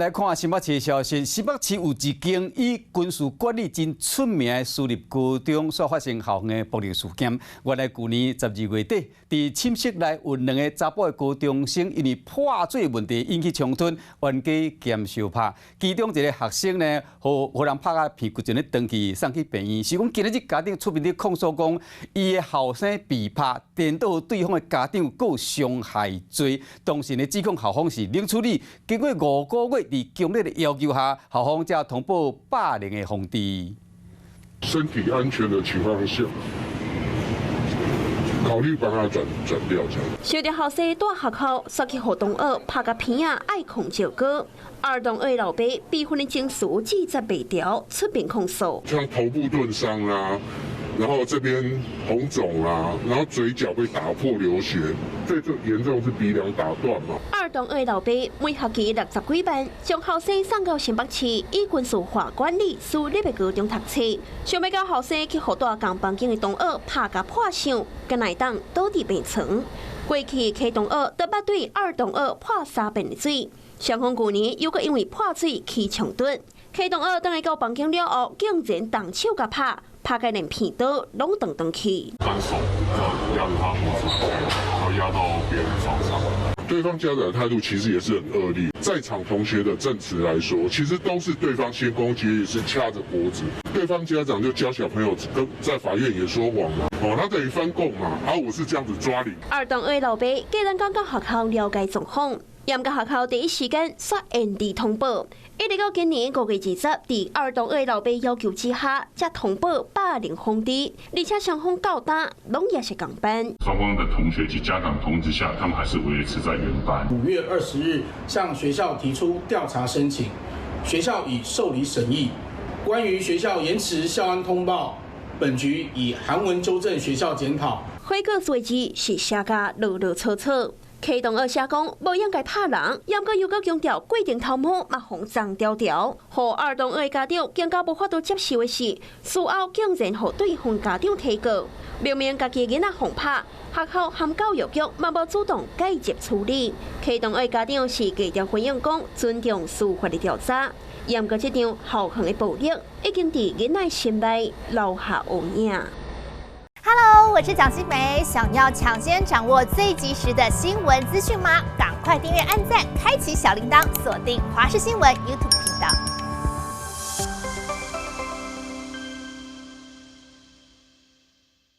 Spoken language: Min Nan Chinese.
來看新北市的消息，新北市有一間以軍事管理真出名的私立高中，煞發生校園的暴力事件。原來舊年12月底，佇寢室內有兩个查埔的高中生因為潑水問題引起衝突，冤家兼相拍。其中一个學生呢，予人拍甲鼻骨前咧斷去，送去病院。是講今仔日家長出面咧控訴講，伊的後生被拍，顛倒對方的家長告傷害罪，當時呢指控校方是冷處理，經過5個月，佇強烈的要求下，校方才通報霸凌的防治。身體安全的情況下，考慮幫他轉轉調這樣。小弟學生蹛學校，煞去予同學拍共鼻仔，愛控石膏。兒同學老爸悲憤的情緒拒絕袂牢，出面控訴。像頭部鈍傷啦，然後這邊紅腫啦，然後嘴角被打破流血，最最嚴重是鼻梁打斷嘛。兒同學老爸每學期60幾萬，將學生送到新北市以軍事化管理私立的高中讀冊，想欲到學生去予蹛仝房間的同學拍共破相，敢會當倒佇病床。過去柯同學都捌對兒同學潑三遍的水，雙方舊年又閣因為潑水起衝突，柯同學轉來到房間了後，竟然動手共拍，拍共連鼻刀攏斷斷去。單手壓住他脖子，然後壓到別人床上。對方家長的態度其實也是很惡劣。在場同學的證詞來說，其實都是對方先攻擊，也是掐着脖子。對方家長就教小朋友跟在法院也說謊嘛，哦，他等於翻供嘛，啊，我是這樣子抓你。兒同學老爸個人剛剛學校了解狀況，嚴格學校第一時間煞延遲通報，一直到今年5月20，佇兒同學老爸要求之下，才通報霸凌防治，而且雙方到今攏也是仝班。雙方的同學及家長通知下，他們還是維持在原班。5月20日向學校提出調查申請，學校已受理審議。關於學校延遲校安通報，本局已函文糾正學校檢討。悔過隨之是寫甲囉囉嗦嗦。柯同學寫講無應該拍人，毋過又閣強調過程頭毛嘛予髒條條，予兒同學家長更加無法度接受的是，事後竟然予對方家長提告，明明家己囡仔予拍，學校和教育局嘛無主動介入處理。柯同學家長是低調回應講尊重司法的調查，毋過這場校園的暴力已經佇囡仔心內留下陰影。 Hello，我是蔣新梅，想要搶先掌握最及時的新聞資訊嗎？趕快訂閱、按讚、開啟小鈴鐺，鎖定華視新聞 YouTube 頻道。